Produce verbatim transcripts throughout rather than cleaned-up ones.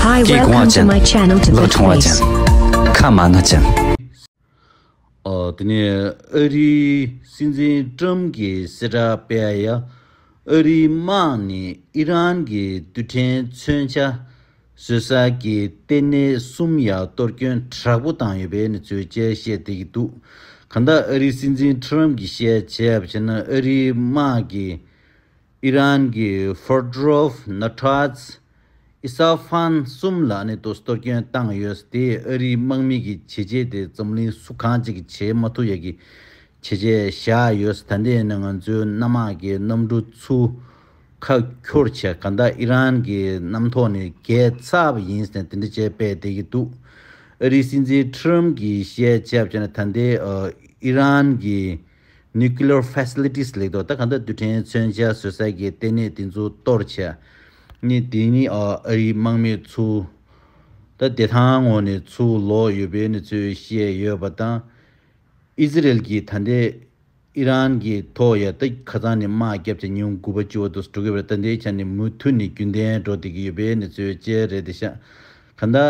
Hi, སྐད་གོང་བ་welcome to ཅན། my channel to ལག་ཕུད་ཕྲེང་བ་ཅན། ཁ་མ་ན་ཅན། ཨ། དེ་ནས་ཨ་རིའི་སྲིད་འཛིན་ཀྲམ་གྱིས་གསལ་བསྒྲགས་སྤེལ་ཡ། ཨ་རིའི་དམག་ནས་ཨི་རན་གྱི་རྡུལ་ཕྲན་མཚོན་ཆ་བཟོ་ས་གི་ལྟེ་གནས་གསུམ་ཡ་གཏོར་སྐྱོན་དྲག་པོ་བཏང་ཡོད་པའི་གནས་ཚུལ་བཅས་བཤད་བསྡད་ཀྱི་འདུག་གང་ལྟར་ཨ་རིའི་སྲིད་འཛིན་ཀྲམ་གྱིས་བཤད་བྱས་པ་བྱས་ན། ཨ་རིའི་དམག་གིས་ཨི་རན་གྱི་ཧྥོར་ཌོབ། ནཱ་ཊཱཛ། ཨི་སཱ་ཧྥན་གསུམ་ལ་ནི་ཏོ་གཏོར་སྐྱོན་བཏང་ཡོད། དེ་ཨ་རིའི་དམག་མི་གི་བྱས་རྗེས་དེ་འཛམ་གླིང་སུ་གང་ཅིག་གིས་བྱེད་མ་ཐུབ་ཡ་གི་བྱས་རྗེས་བཞག་ཡོད། ད་ལྟའི་ནི་ང་ཚོའི་གནམ་དམག་གི་གནམ་གྲུ་ཚུར་ཁ་འཁྱོར་བྱས། གང་ལྟར་ཨི་རན་གྱི་གནམ་ཐོག་ནས་རྒྱལ་ཚར་བ་ཡིན་ཟེར་ནས་དེ་འདྲ་བྱས་སྤེལ་བསྡད་ཀྱི་འདུག་ཨ་རིའི་སྲིད་འཛིན་ཁྲམ་གྱིས་བཤད་བྱས་པ་བྱས་ན། ད་ལྟའི་ཨ་ཨི་རན་གྱི་nuclear facilities ལེགས་ཏོ། ད་གང་ལྟར་རྡུལ་ཕྲན་མཚོན་ཆ་བཟོ་ས་གི་ལྟེ་གནས་དེ་ཚོ་གཏོར་བྱས། ནི་དེ་ནི་ཨ་ཨ་རིའི་དམག་མི་ཚུར་ད་བདེ་ཐང་ངང་ནས་ཚུར་ལོག་ཡོད་པའི་གནས་ཚུལ་བཤད་ཡོད་པ་དང་། ཨི་ཟི་རེལ་གྱིས་ད་ལྟའི་ཨི་རན་གྱི་ཐོག་ཡ་ད་ཁ་སང་ནས་དམག་བརྒྱབ་བྱས་ཉིན་དགུ་པ་བཅུ་པ་དུ་འགྲོ་གི་ཡོད་པ་རེད། ད་ལྟའི་ཆ་ནས་མུ་མཐུད་ནས་རྒྱུན་ལྡན་འགྲོ་བསྡད་ཀྱི་ཡོད་པའི་གནས་ཚུལ་བཅས་རེད་དེ་ཤག་གང་ལྟར།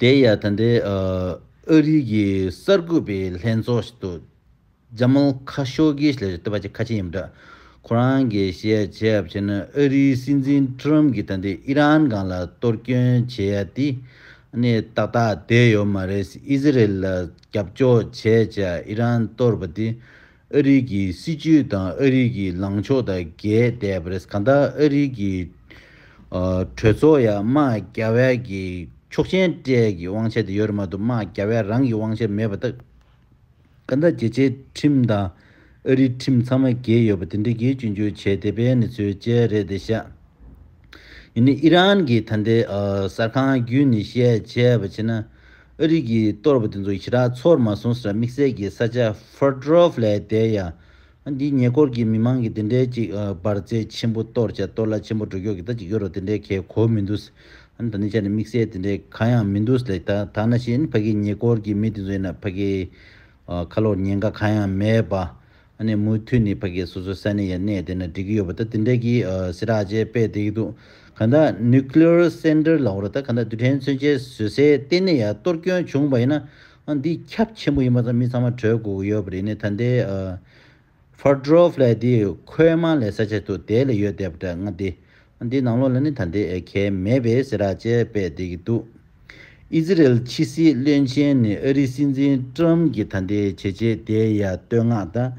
དེ་ཡ་ད་ལྟའི་ཨ་ཨ་རི་གི་གསར་འགོད་པའི་ལྷན་ཚོགས་ཤིག་ཏུ་ཇ་མལ་ཁ་ཤོ་གི་ལས་ལྟ་བ་ཅིག་ཁ་ཆེ་ཡིན་པ་འདྲ། ཁོ་རང་གིས་བཤད་བྱས་པ་བྱས་ན། ཨ་རིའི་སྲིད་འཛིན་ཁྲམ་གྱིས་ད་ལྟའི་ཨི་རན་སྒང་ལ་གཏོར་སྐྱོན་བྱེད་ཡ་དེ་ནི་ཏག་ཏག་བསྡད་ཡོད་མ་རེད། ཨི་ཟི་རེལ་ལ་རྒྱབ་སྐྱོར་བྱས་བྱས་ཨི་རན་གཏོར་བ་དེ་ཨ་རི་གི་སྲིད་ཇུས་དང་ཨ་རི་གི་ལངས་ཕྱོགས་དང་འགལ་བསྡད་པ་རེད། གང་ལྟར་ཨ་རི་གི་ཨ་གྲོས་ཚོགས་ཡ་དམག་རྒྱག་ཡ་གི་ཆོག་མཆན་སྤྲད་ཀྱི་དབང་ཆ་དེ་ཡོད་རེད་མ་གཏོགས་དམག་རྒྱག་ཡ་རང་གི་དབང་ཆ་མེད་པ་ད། གང་ལྟར་རྒྱལ་སྤྱིའི་ཁྲིམས་དང་ཨ་རིའི་ཁྲིམས་ཚང་མ་འགལ་ཡོད་པ་དེ་འདྲ་གི་སྐྱོན་བརྗོད་བྱས་བསྡད་པའི་གནས་ཚུལ་བཅས་རེད་དེ་ཤག་ཡིན་ནའི་ཨི་རན་གྱིས་ད་ལྟའི་ཨ་གསར་ཁང་བརྒྱུད་ནས་བཤད་བྱས་པ་བྱས་ན། ཨ་རི་གིས་གཏོར་བ་དེ་ཚོ་ཞེ་དྲག་ཚོར་མ་སོང་ཟེར། དམིགས་བསལ་གྱི་ས་ཆ་ཧྥོར་ཌོབ་ལབ་དེ་ཡ། ཨ་འདིའི་ཉེ་འཁོར་གྱི་མི་མང་གིས་དེ་འདྲའི་ཅིག་ཨ་འབར་རྫས་ཆེན་པོ་གཏོར་བྱས་གཏོར་བརླག་ཆེན་པོ་འགྲོ་རྒྱུ་གི་ད་ཅིག་ཡོད་རེད། དེ་འདྲའི་གལ་གོ་མི་འདུག་ཨ་ནི་ད་ནི་ཆ་ནས་དམིགས་བསལ་དེ་འདྲའི་གང་ཡང་མི་འདུག་ལབ། ད་ད་ནང་བཞིན་ཕ་གིའི་ཉེ་འཁོར་གྱི་མི་དེ་ཚོ་ཡིན་ན་ཕ་གིའི་ཨ་ཁ་ལོར་ཉེན་ཁ་གང་ཡང་མེད་པ། ཨ་ནི་མུ་མཐུད་ནས་ཕ་གིའི་སོ་སོའི་ས་གནས་ཡར་གནས་བསྡད་ན་འགྲིག་གི་ཡོད་པ། ད་དེ་འདྲའི་གི་ཨ་གསལ་བསྒྲགས་བྱས་སྤེལ་བསྡད་ཀྱི་འདུག་གང་ལྟར་nuclear center ལབ་རེད། ད་གང་ལྟར་རྡུལ་ཕྲན་མཚོན་ཆའི་བཟོ་སའི་ལྟེ་གནས་ཡར་གཏོར་སྐྱོན་བྱུང་བ་ཡིན་ན། ཨ་འདི་ཁྱབ་ཆེན་པོ་ཡིན་པ་ཙམ་མི་ཚང་མ་གྲོས་དགོས་ཀྱི་ཡོད་པ་རེད། ནི་ད་ལྟའི་ཨ་ཧྥོར་ཌོབ་ལབ་དེ་ཁོའི་མ་ལས་ས་ཆ་དུ་དེ་ལ་ཡོད་བསྡད་པ་འདྲ་ང་དེ། འདི་ནང་ལོགས་ལ་ནི་ད་ལྟའི་གལ་མེད་པའི་གསལ་བསྒྲགས་བཅས་སྤེལ་བསྡད་ཀྱི་འདུག་ཨི་ཟི་རེལ་ཕྱི་སྲིད་བློན་ཆེན་ནི་ཨ་རིའི་སྲིད་འཛིན་ཀྲམ་གྱི་ད་ལྟའི་བྱས་རྗེས་དེ་ཡ་བསྟོད་བསྔགས་དང་།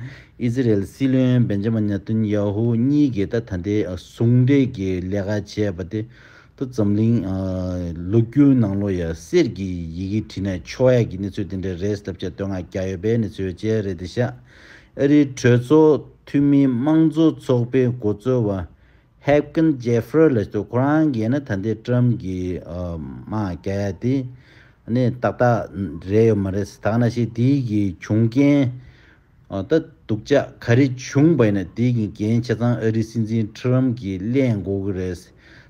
ཨི་ཟི་རེལ་སྲིད་བློན་བེན་ཇ་མིན་ནེ་ཐན་ཡ་ཧུ་གཉིས་ཀྱིས་ད་ད་ལྟའི་ཟུང་འབྲེལ་གྱི་ལས་ཀ་བྱས་པ་དེ། ད་འཛམ་གླིང་ཨ་ལོ་རྒྱུས་ནང་ལོགས་ཡ་གསེར་གྱི་ཡི་གེ་བྲིས་ན་ཆོག་ཡ་གི་གནས་ཚུལ་དེ་འདྲ་རེད་ལབ་བྱས་བསྟོད་བསྔགས་བརྒྱབ་ཡོད་པའི་གནས་ཚུལ་བཅས་རེད་དེ་ཤག་ཨ་རིའི་གྲོས་ཚོགས་འཐུས་མིའི་དམངས་གཙོ་ཚོགས་པའི་འགོ་གཙོ་བ་ཧེབ་ཀིན་ཇེ་ཧྥེ་རི་ལབ་འདུག་ཁོ་རང་གིས་ན་ད་ལྟའི་ཀྲམ་གྱི་ཨ་དམག་རྒྱག་ཡ་དེ་ནི་ཏག་ཏག་རེད་ཡོད་མ་རེད། ད་ག་ནང་བཞིན་དེའི་གི་བྱུང་རྐྱེན། ཨ་ད་སྡུག་ཅག་ག་རེ་བྱུང་བ་ཡིན་ན་དེའི་གི་འགན་ཆ་ཚང་ཨ་རིའི་སྲིད་འཛིན་ཁྲམ་གྱིས་ལེན་དགོས་ཀྱི་རེད།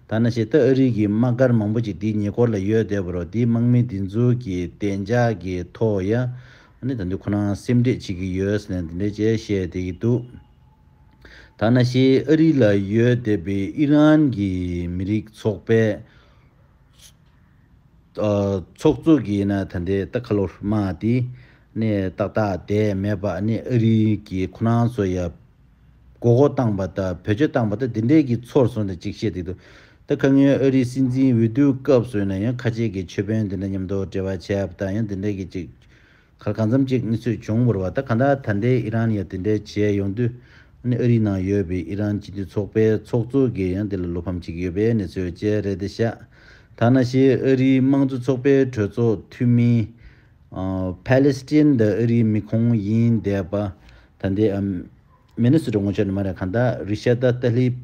ད་ནང་བཞིན་ད་ཨ་རི་གི་དམག་སྒར་མང་པོ་ཅིག་དེའི་ཉེ་འཁོར་ལ་ཡོད་བསྡད་པ་རེད། དེའི་དམག་མི་དེ་ཚོ་གི་བདེ་འཇགས་ཀྱི་ཐོག་ཡ་ཨ་ནི་ད་དུང་ཁོ་རང་སེམས་ཁྲལ་བྱེད་ཀྱི་ཡོད་ཟེར་ནས་དེ་འདྲ་བྱས་བཤད་བསྡད་ཀྱི་འདུག་ད་ནང་བཞིན་ཨ་རི་ལ་ཡོད་བསྡད་པའི་ཨི་རན་གྱི་མི་རིགས་ཚོགས་པའི་ཨ་ཚོགས་གཙོ་གིས་ཡིན་ན་ད་ལྟའི་ད་ཁ་ལོར་དམག་དེ་ནས་ཏག་ཏག་བསྡད་མེད་པ་ནས་ཨ་རི་གིས་ཁོ་རང་ཚོ་ཡ་མགོ་སྐོར་བཏང་པ་དང་བེད་སྤྱོད་བཏང་པ་དང་དེ་འདྲའི་གི་ཚོར་སོང་དང་ཅིག་བཤད་དེ་འདུག་ད་ཁ་སྔོན་ཨ་རིའི་སྲིད་འཛིན་འོས་བསྡུའི་སྐབས་སུ་ཡིན་ན་ཡང་ཁ་ཆེ་གི་ཆོས་དཔོན་དེ་འདྲ་མཉམ་དུ་འབྲེལ་བ་བྱས་པ་དང་ཡང་དེ་འདྲའི་གི་ཅིག་གང་འཚམ་ཅིག་གནས་ཚུལ་བྱུང་བ་རེད་པ། ད་གང་ལྟར་ད་ལྟའི་ཨི་རན་ཡ་དེ་འདྲའི་བྱས་ཡོང་དུས་ཨ་ནི་ཨ་རིའི་ནང་ཡོད་པའི་ཨི་རན་སྤྱི་འཐུས་ཚོགས་པའི་ཚོགས་གཙོ་གིས་ཡང་དེ་ལ་བློ་ཕམ་བྱེད་ཀྱི་ཡོད་པའི་གནས་ཚུལ་བཅས་རེད་དེ་ཤག་ད་ནང་བཞིན་ཨ་རིའི་དམངས་གཙོ་ཚོགས་པའི་གྲོས་ཚོགས་འཐུས་མི་ཨ་ཕ་ལེ་སི་ཐན་དང་ཨ་རིའི་མི་ཁོངས་ཡིན་བསྡད་པ་ད་ལྟའི་ཨམ། མི་ནི་སོ་ཊ་ངོས་ཆ་ནས་མ་རེད། གང་ལྟར་རི་ཤ་ད་ཏཱ་ལིབ་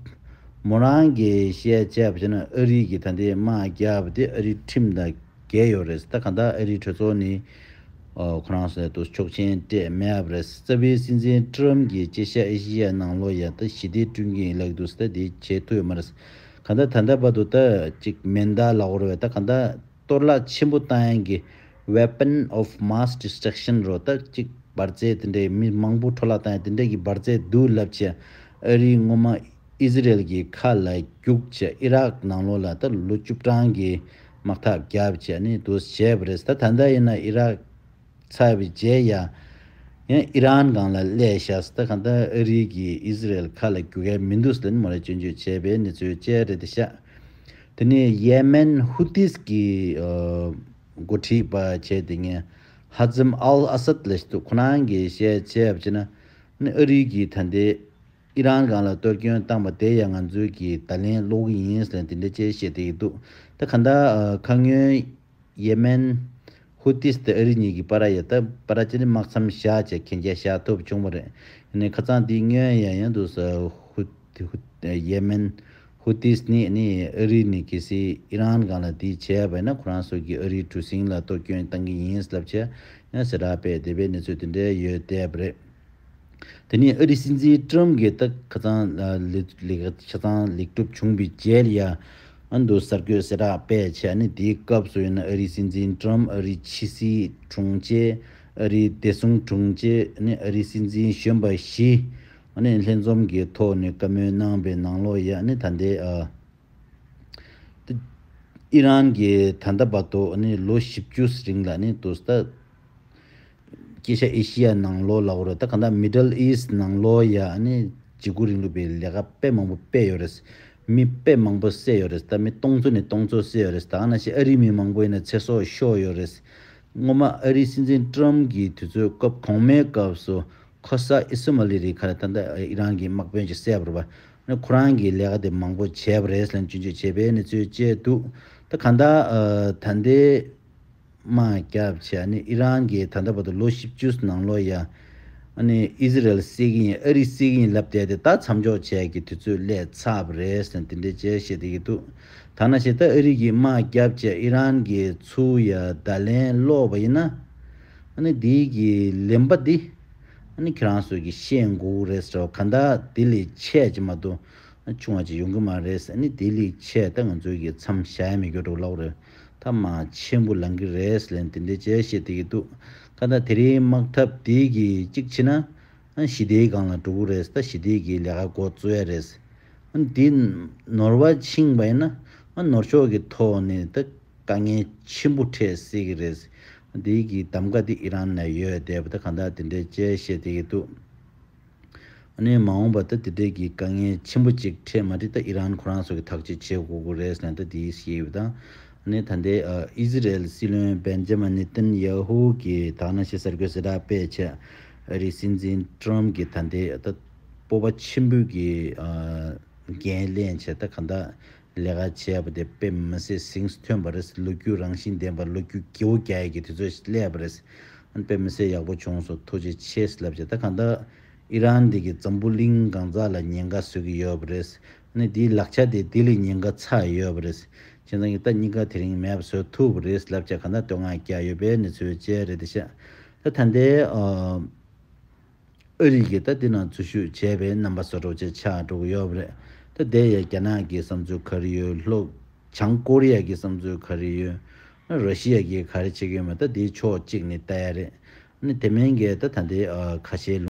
མོ་རང་གིས་བཤད་བྱས་པ་བྱས་ན་ཨ་རི་གིས་ད་ལྟའི་དམག་རྒྱག་པ་དེ་ཨ་རིའི་ཁྲིམས་དང་འགལ་ཡོད་རེད། ད་གང་ལྟར་ཨ་རིའི་གྲོས་ཚོགས་ནས་ཨ་ཁོ་རང་ཚོ་ལ་ཆོག་མཆན་སྤྲད་མེད་པ་རེད། རྩ་བའི་སྲིད་འཛིན་ཀྲམ་གྱིས་དཀྱིལ་ཤར་ཨེ་ཤི་ཡའི་ནང་ལོགས་ཡ་ད་ཞི་བདེ་བསྐྲུན་གྱི་ཡིན་ལབ་འདུག་ད་དེ་བྱེད་ཐུབ་ཡོད་མ་རེད། གང་ལྟར་ད་ལྟ་བར་དུ་ད་ཅིག་མེ་མདའ་ལབ་དགོས་རེད་པས། ད་གང་ལྟར་གཏོར་བརླག་ཆེན་པོ་བཏང་ཡག་གི་weapon of mass destruction རོ། ད་ཅིག་འབར་རྫས་དེ་འདྲའི་མི་མང་པོ་འཕྲོ་བརླག་བཏང་ཡག་དེ་འདྲའི་གི་འབར་རྫས་འདུག་ལབ་བྱས་ཨ་རིའི་སྔོན་མ་ ཨི་ཟི་རེལ་གྱི་ཁ་ལ་རྒྱུགས་བྱས། ཨི་རག་ནང་ལོགས་ལ་ད་ལོ་བཅུ་གྲངས་ཀྱི་དམག་འཐབ་བརྒྱབ་བྱས་ནས་འདུག་བྱས་པ་རེད། ད་ད་ལྟ་ཡིན་ན་ཨི་རག་ཚར་བའི་རྗེས་ཡང་ཡང་ཨི་རན་སྒང་ལ་སླེབས་ཤག་ད་གང་ལྟར་ཨ་རི་གིས་ཨི་ཟི་རེལ་ཁ་ལ་རྒྱུག་ཡ་མི་འདུག་ཟེར་ནས་མོ་ར་སྐྱོན་བརྗོད་བྱས་པའི་གནས་ཚུལ་བཅས་རེད་ཤག་དེ་ནས་ཡེ་མེན་ཧུ་ཏིས་ཀྱི་ཨ་འགོ་ཁྲིད་པ་བྱས་ཏེ་ངས་ཧ་ཛམ་ཨལ་ཨ་སད་ལབ་ཞིག་འདུག་ཁོ་རང་གིས་བཤད་བྱས་པ་བྱས་ན་ནི་ཨ་རི་གིས་ད་ལྟའི་ཨི་རན་སྒང་ལ་གཏོར་སྐྱོན་བཏང་པ་དེ་ཡང་ང་ཚོའི་གི་བརྡ་ལན་སློག་གི་ཡིན་ཟེར་ནས་དེ་འདྲ་བྱས་བཤད་བསྡད་ཀྱི་འདུག་ད་ག་ད་ཨ་ཁ་སྔོན་ཡེ་མེན་ཧུ་ཏིས་དེ་ཨ་རི་གཉིས་ཀྱི་བར་ཡ་ད་བར་ཅི་ནི་དམག་མཚམས་བཞག་བྱས་གན་རྒྱ་བཞག་ཐུབ་བྱུང་བ་རེད། ཡིན་ནའི་ཁ་སང་དེའི་སྔོན་ཡང་ཡང་དུ་ས་ཧུ་ཧུ་ཡེ་མེན་ཧུ་ཏིས་ནི་ནི་ཨ་རི་ནི་གལ་སྲིད་ཨི་རན་སྒང་ལ་དེ་བྱས་པ་ཡིན་ན་ཁོ་རང་ཚོ་གི་ཨ་རིའི་གྲུ་གཟིངས་ལ་གཏོར་སྐྱོན་བཏང་གི་ཡིན་ལབ་བྱས་ཡང་ཟེར་ར་སྤེལ་བསྡད་པའི་གནས་ཚུལ་དེ་འདྲ་ཡོད་བསྡད་པ་རེད། དེ་ནས་ཨ་རི་སྲིད་འཛིན་ཀྲམ་གྱིས་ད་ཁ་སང་ཨ་ལེགས་ལེགས་ཆ་ཚང་ལེགས་གྲུབ་བྱུང་བའི་རྗེས་ལ་ཡ་ཨ་འདུ་གསར་འགོད་གསལ་བསྒྲགས་སྤེལ་བྱས་ནས་དེའི་སྐབས་སུ་ཡིན་ན་ཨ་རིའི་སྲིད་འཛིན་ཀྲམ་ཨ་རིའི་ཕྱི་སྲིད་དྲུང་ཆེ་ཨ་རིའི་བདེ་སྲུང་དྲུང་ཆེ་ནི་ཨ་རིའི་སྲིད་འཛིན་གཞོན་པ་བཞི་ཨ་ནི་ལྷན་འཛོམས་ཀྱི་ཐོག་ནས་བཀའ་མོལ་གནང་བའི་ནང་ལོགས་ཡ་ཨ་ནི་ད་ལྟའི་ཨ། ཏི་ཨི་རན་གྱིས་ད་ལྟ་བར་དུ་ཨ་ནི་ལོ་བཞི་བཅུ་རིང་ལ་ཨ་ནི་དུ་ས་ད་སྐྱེ་ཤ་ཨེ་ཤི་ཡ་ནང་ལོགས་ལ་འོ་ར་ད་ག་ད་མི་ཌལ་ཨིསཊ་ནང་ལོགས་ཡ་ཨ་ནི་འཇིགས་སྐུལ་རིང་ལུགས་པའི་ལས་ཀ་དཔེ་མང་པོ་སྤེལ་ཡོད་རེད། མི་དཔེ་མང་པོ་བསད་ཡོད་རེད། ད་མི་སྟོང་ཚོ་ནས་སྟོང་ཚོ་བསད་ཡོད་རེད། ད་ག་ནང་བཞིན་ཨ་རི་མི་མང་པོ་ཡིན་ན་ཚེ་སྲོག་ཤོར་ཡོད་རེད། སྔོན་མ་ཨ་རིའི་སྲིད་འཛིན་ཀྲམ་གྱི་དུས་ཚོད་སྐབས་གོང་མའི་སྐབས་སུ་ཁོ་ས་ཨི་སི་མ་ལི་རི་ཁ་ལ་ད་ལྟ་ཨི་རན་གྱི་དམག་དཔོན་ཅིག་བསད་པ་རེད་པ། ཁོ་རང་གིས་ལས་ཀ་དེ་མང་པོ་བྱས་པ་རེད་ལབ་སྐྱོན་བརྗོད་བྱས་པའི་གནས་ཚུལ་བཅས་འདུག་ད་གང་ལྟར་ཨ་ད་ལྟའི་དམག་རྒྱབ་བྱས་ནི་ཨི་རན་གྱིས་ད་ལྟ་བར་དུ་ལོ་བཞི་བཅུ་ནང་ལོགས་ཡ་ཨ་ནི་ཨི་ཟི་རལ་བསད་ཀྱི་ཡིན་ཨ་རི་བསད་ཀྱི་ཡིན་ལབ་བསྡད་དེ་ད་མཚམས་འཇོག་བྱས་ཀྱི་དུས་ཚོད་སླེབས་ཚར་བ་རེད་ཟེར་དེ་འདྲ་བྱས་བཤད་བསྡད་ཀྱི་འདུག་ད་ནང་བཞིན་ད་ཨ་རི་གིས་དམག་རྒྱབ་བྱས་ཨི་རན་གྱིས་ཚུར་ཡ་བརྡ་ལན་སློག་པ་ཡིན་ན་ཨ་ནི་དེའི་གི་ལན་པ་འདི་ཨ་ནི་ཁྱེད་རང་ཚོ་གིས་ཤེས་དགོས་རེད་ཟེར་བ་ག་ད་དེ་ལས་ཆེ་ཅིག་མ་གཏོགས་ཆུང་བ་ཅིག་ཡོང་གི་མ་རེད། ཨ་ནི་དེ་ལས་ཆེ་ད་ང་ཚོའི་གི་མཚམས་བཞག་ཡ་མེད་རྒྱུ་འགྲོ་ལབ་རེད། ད་དམག་ཆེན་པོ་ལང་གི་རེད་ལན་དེ་འདྲ་བྱས་བཤད་བསྡད་ཀྱི་འདུག་ག་ད་དེ་རིང་དམག་འཐབ་དེའི་གི་གཅིག་བྱས་ན་ཨ་ཞི་བདེའི་སྒང་ལ་འགྲོ་གི་རེད། ད་ཞི་བདེའི་གི་ལས་ཀ་འགོ་བཙུགས་ཡ་རེད། ཨ་ནི་དེ་ནོར་བ་ཕྱིན་པ་ཡིན་ན་ཨ་ནོར་ཕྱོགས་ཀྱི་ཐོག་ནས་ད་དཀའ་ངལ་ཆེན་པོ་འཕྲད་སྲིད་ཀྱི་རེད། དེའི་གི་གདམ་ག་དེ་ཨི་རན་ནས་ཡོད་བསྡད་པ་ད་གང་ལྟར་དེ་འདྲའི་བྱས་བཤད་བསྡད་ཀྱི་འདུག་ཨ་ནི་མ་འོངས་པ་ད་དེ་འདྲའི་གི་དཀའ་ངལ་ཆེན་པོ་ཅིག་འཕྲད་མ་འགྲིག་ད་ཨི་རན་ཁོ་རང་ཚོ་གི་ཐག་གཅོད་བྱེད་དགོས་ཀྱི་རེད་ཟེར་ནས་ད་དེའི་བཤད་ཡོད་པ་དང་། ཨ་ནི་ད་ལྟའི་ཨ་ཨི་ཟི་རེལ་སྲིད་བློན་བེན་ཇ་མིན་ནེ་ཏན་ཡ་ཧུ་གིས་ད་ག་ནང་བཞིན་གསར་འགོད་གསལ་བསྒྲགས་སྤེལ་བྱས་ཨ་རིའི་སྲིད་འཛིན་ཀྲམ་གྱིས་ད་ལྟའི་ད་སྤོབས་པ་ཆེན་པོའི་གི་ཨ་འགན་ལེན་བྱས་ད་གང་ལྟར་ལས་ཀ་བྱས་པ་དེ་དཔེ་མི་སྲིད་གཟེངས་སུ་ཐོན་པ་རེད། ལོ་རྒྱུས་རང་བཞིན་ལྡན་པ་ལོ་རྒྱུས་བརྗེ་པོ་རྒྱག་ཡས་ཀྱི་དུས་ཚོད་ཞིག་སླེབས་པ་རེད། ཨ་ནི་དཔེ་མི་སྲིད་ཡག་པོ་བྱུང་སོང་ཐུགས་རྗེ་ཆེ་ལབ་བྱས་ད་གང་ལྟར་ཨི་རན་འདི་གི་འཛམ་བུ་གླིང་གང་ཟག་ལ་ཉེན་ཁ་བཟོ་གི་ཡོད་པ་རེད། ཨ་ནི་འདིའི་ལག་ཆ་དེ་འདི་ལས་ཉེན་ཁ་ཚ་ཡོད་པ་རེད། བྱས་ཙང་གི་ད་གཉིས་ཀ་དེ་རིང་མེད་པ་བཟོ་ཐུབ་པ་རེད་ལབ་བྱས་གང་ལྟར་བསྟོད་བསྔགས་རྒྱག་ཡོད་པའི་གནས་ཚུལ་བཅས་རེད་དེ་ཤག་ད་ད་ལྟའི་ཨ། ཨ་རི་གིས་ད་འདི་ནང་འཛུལ་ཞུགས་བྱས་པའི་རྣམ་པ་བཟོ་འདྲ་ཅིག་ཆགས་འགྲོ་གི་ཡོད་པ་རེད། ད་དེ་ཡ་རྒྱ་ནག་གི་བསམ་ཚུལ་ག་རེ་ཡོད་ལྷོ་བྱང་ཀོ་རི་ཡ་གི་བསམ་ཚུལ་ག་རེ་ཡོད། ར་ཤི་ཡ་གིས་ག་རེ་བྱེད་ཀྱི་ཡོད་མེད་ད་དེའི་ཕྱོགས་གཅིག་ནས་ལྟ་ཡ་རེད། ཨ་ནི་དེ་མིན་གྱི་ད་ད་ལྟའི་ཨ་ཁ་ཤས་